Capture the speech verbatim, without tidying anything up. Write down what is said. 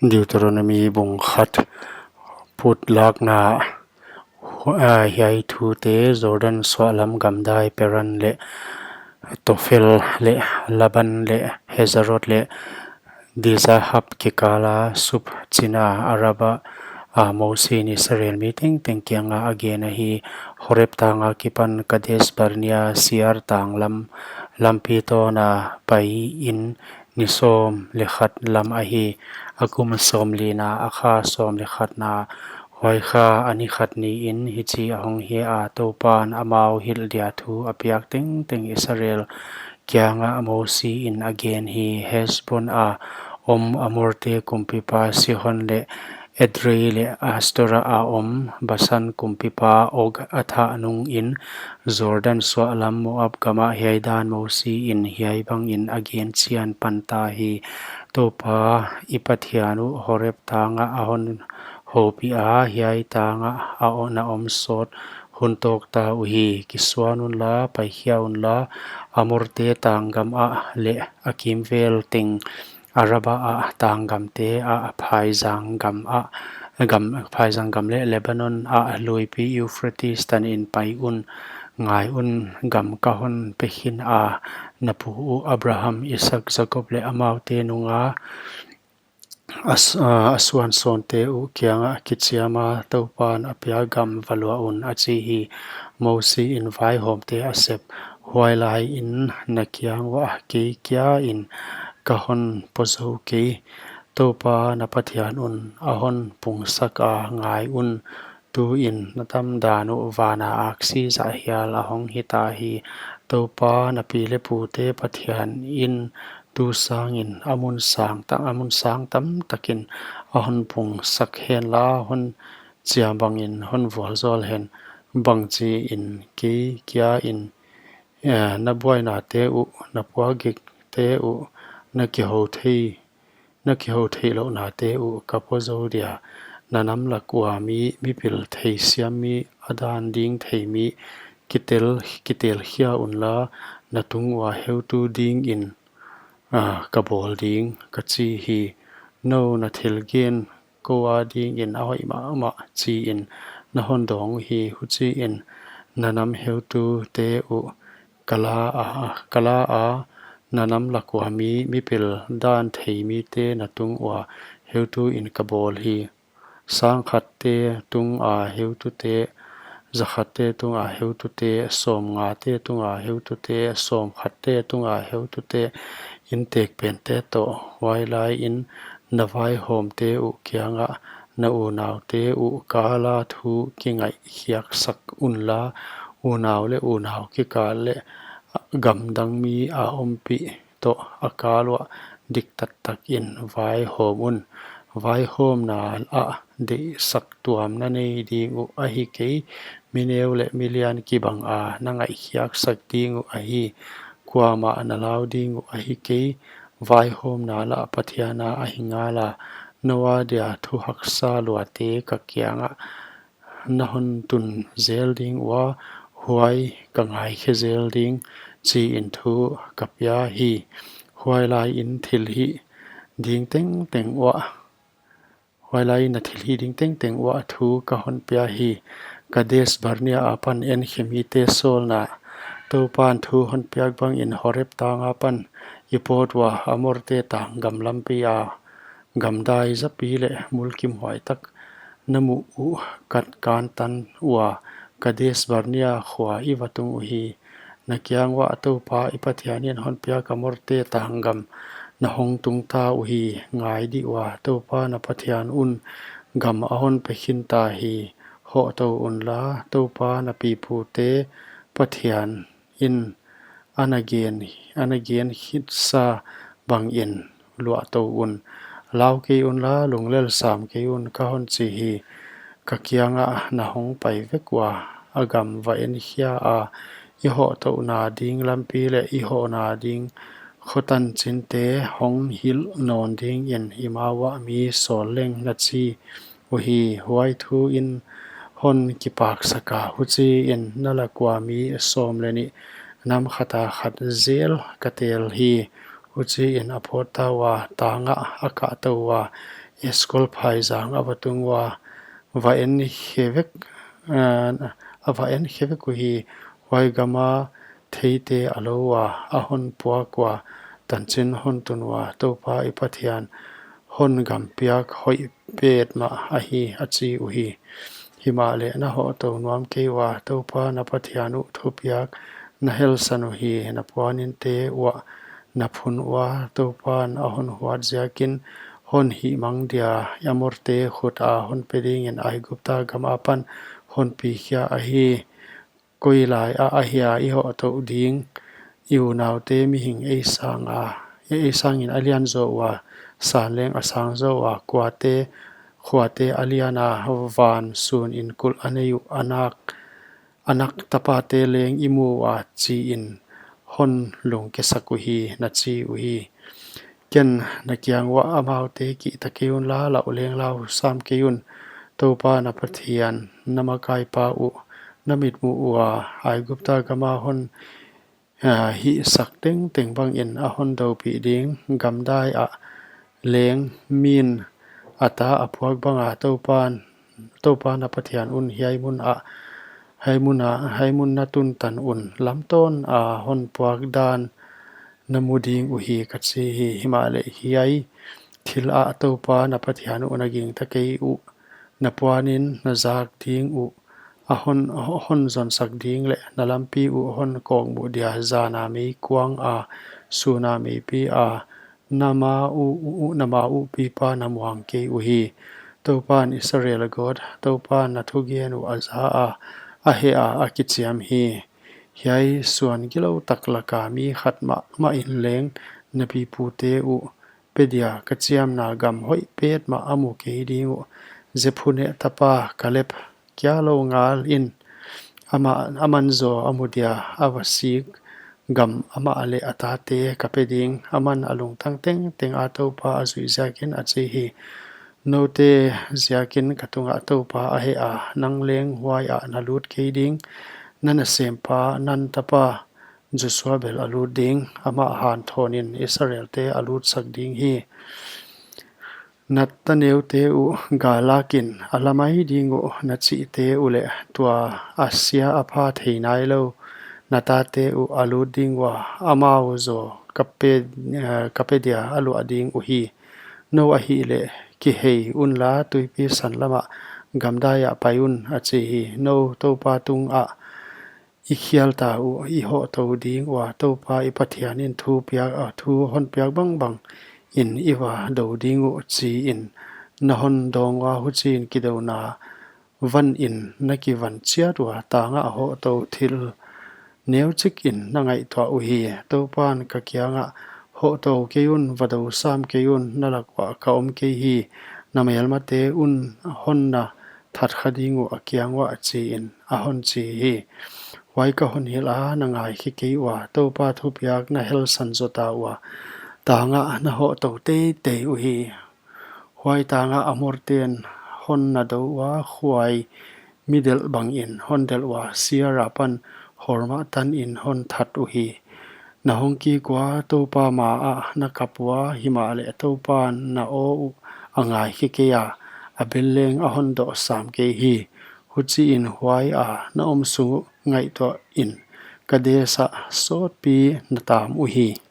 Deuteronomi bung khat. Put lakna, hu-, ah, hiai thute: Jordan suahlam gamdai Paran leh Tophel leh Laban leh Hazeroth leh Dizahab kikala Suph china Arabah a Mosi in Israel mi tengteng kianga a gen ahi. Horeb tang akipan Kadesh Barnea Seir tang lam lampi tawna paiin ni sawm leh khat lam ahi. A kum sawmlina, a kha sawm leh khatna, huai kha a ni khat niin hichi a hong hi a, Toupan amau hilh dia thu a piak tengteng Israel kiangah Mosi in a gen hi. Hesbon a om Amorte kumpipa Sihon leh Edrei leh Astarot a om Basan kumpipa Og a thah nungin Jordan suahlam Moab gamah hiai dan Mosi in hiai bangin a gen chian panta hi. Toupa i Pathian uh Horeb tangah a hon houpih a, hiai tangah a na om sawt hun tawk ta uhi. Kisuan unla, paikhia unla, Amorte tang gamah leh a kimvel teng Arabah a tang gamte ah, phaizang gam ah, gam, phaizang gam leh Lebanon a luipi Euphrates tanin pai un. Ngai un, gam ka hon pe khin a, na pu uh Abraham, Isaak, Jakob leh amaute nunga a s-, a, a suansawnte uh kiangah kichiama Toupan a pia gam va luah un, a chi hi. Mosi in vaihawmte a sep. Huailaiin na kiang uah kei kia in ka hon pua zou kei. Toupa na Pathian un a hon pungsak a, ngai un, tuin na tamdan uh vana aksi zah hial a hong hita hi. Toupa na pi leh pute Pathian in tu sangin a mun sang ta-, a mun sang tamtakin a hon pungsak henla, hon chiam bangin hon vualzawl hen. Bangchiin kei kia in, eh, na buainate uh, na puakgikte uh, na kihou thei na kihou theihlouhnate uh ka pua zou dia. Na nam lak ua mi, mipil theisiam mi, a dan ding thei mi, kitel, kitelkhia unla, na tung ua heutu dingin, ah, ka bawl ding, ka chi hi. Nou na thil gen kou adingin a hoih mahmah chiin na hon dawng uhi. Huchiin na nam heutute uh ka la a, ka la a, na nam lak ua mi, mipil dan thei mite na tung ua heutuin ka bawl hi. Sangkhatte tunga heutute, zakhatte tunga heutute, sawmngate tunga heutute, sawmkhatte tunga heutute, intekpente toh. Huailaiin na vaihawmte uh kiangah na unaute uh kala thu kingaihkhiaksak unla, unau leh unau kikal leh gamdang mi a ompih toh a kal uah diktattak in vaihawm un. Vaihawmna ah deihsak tuam na nei ding uh ahi kei. Mi neu leh mi lian kibanga na ngaihkhiaksak ding uh ahi. Kuamah na lau ding uh ahi kei. Vaihawmna lah Pathiana ahi ngala. Nou adia thu haksa luate ka kiangah na hon tun zel ding ua, huai ka ngaikhe zel ding, chiin thu ka pia hi. Huailaiin thilhih ding tengteng uah, huailaiin na thilhih ding tengteng uah thu ka hon pia hi. Kadesh Barnea apan enkhe mite sawlna. Toupan thu hon piak bangin Horeb tang apan i pawt ua, Amorte tang gam lampi a gamdai zapi leh mulkimhuai tak na muh uh ka kantan ua, Kadesh Barnea khua i va tung uhi. Na kiang uah Toupa i Pathian in hon piak Amorte tang gam na hong tung ta uhi. Ngai dih ua, Toupa na Pathian un gam a hon pe khin ta hi. Hohtou unla, Toupa na pipute Pathian in ana gen, ana gen khitsa bangin luahtou un. Lau kei unla, lunglel sam kei un, ka hon chi hi. Ka kiangah na hong pai vek ua, a gam va enkhia a, i hohtouhna ding lampi leh i hohna ding khotan chinte hong hilh nawn dingin i ma uah mi sawl leng, na chi uhi. Huai thu in hon kipaksak a, huchiin na lak ua mi sawm leh nih nam khata khat zel ka tel hi. Huchiin a pawt ta ua, tangah a kahtou ua, Eskol phaizang a va tung ua, va en khe vek, eh, a va en khe vek uhi. Huai gama theite a lo ua, a hon puak ua, tanchin hon tun ua, Toupa i Pathian hon gam piak hoih petmah ahi, a chi uhi. Himahleh na hohtou nuam kei ua, Toupa na Pathian uh thupiak na helsan uhi. Na puaninte uah na phun ua, Toupan a hon huat ziakin hon hihmang dia, Amorte khut a hon pe dingin Aigupta gam apan hon pikhia ahi. Koi lai ah ahia i hohtou ding? I unaute mihing ei sang a, ei sangin a lian zaw ua, san leng a sang zaw ua, kuate, khuate a lian a, van sunin kulh a nei uh, a nak, a nak tapate leng i mu ua, chiin hon lungkesak uhi, na chi uhi. Ken na kiang uah amaute kihta kei unla, lau leng lau sam kei un. Toupa na Pathian, na makaipa uh na mitmuh ua, Aigupta gama hon, ah, hihsak tengteng bangin a hon doupih ding. Gamdai ah leng min a ta a puak banga Toupan, Toupa na Pathian un hiai mun ah, hiai mun ah, hiai mun na tun tan un lamtawn a hon puak dan na mu ding uhi, ka chi hi. Himahleh hiai thil ah Toupa na Pathian uh na gingta kei uh, na puanin na zak ding uh a hon, hon zonsak ding leh na lampi uh hon kawkmuh dia, zana meikuang a, suna meipi a, na ma uh, uh, na ma uh pipa na muang kei uhi. Toupan Israel God, Toupan na thugen uh a za a, a heh a, a kichiam hi. Hiai suan gilou tak laka mi khat mahmah in leng na pipute uh pe dia ka chiamna gam hoih petmah a mu kei ding uh. Jephune tapa Kaleb kia lou ngal in amah, aman zaw a mu dia, a va sik gam amah leh a tate ka pe ding. Aman a lungtang tengteng a Toupa a zuih ziakin a chi hi. Noute ziakin ka tungah Toupa a heh a, nang leng huai ah na lut kei ding. Na nasempa Nun tapa Joshua bel a lut ding, amah hanthawnin Israelte a lutsak ding hi. Na taneute uh gal lakin a la mai ding uh, na chihte uh leh tua a sia a pha thei nailou na tate uh a lut ding ua, amau zaw ka pe, eh, ka pe dia a luah ding uhi. Nou ahihleh kihei unla, tuipi san lamah gamdai ah pai un, a chi hi. Nou Toupa tungah i khial ta uh, i hohtou ding ua, Toupa i Pathianin thu piak, a, thu hon piak bangbang in i va dou ding uh, chiin na hon dawng ua, huchiin kidouna vanin na kivan chiat ua, tangah hohtou thil neuchik in na ngaihtuah uhi. Toupan ka kiangah, hohtou kei un, va dou sam kei un, na lak uah ka om kei hi, na melmate un hon na that kha ding uh a kiang uah, chiin a hon chi hi. Huai ka hon hilh a, na ngaikhe kei ua, Toupa thupiak na helsan zota ua, tangah na hohtou teitei uhi. Huai tangah Amorten hon na dou ua, huai mi delh bangin hon delh ua, Seir apan Horma tanin hon that uhi. Na hong kik ua, Toupa ma ah na kap ua, himahleh Toupan na aw uh a ngaikhe kei a, a bil leng a hon doh sam kei hi. Huchiin huai a na om sung uh ngaihtuah in, Kades ah sawtpi na tam uhi.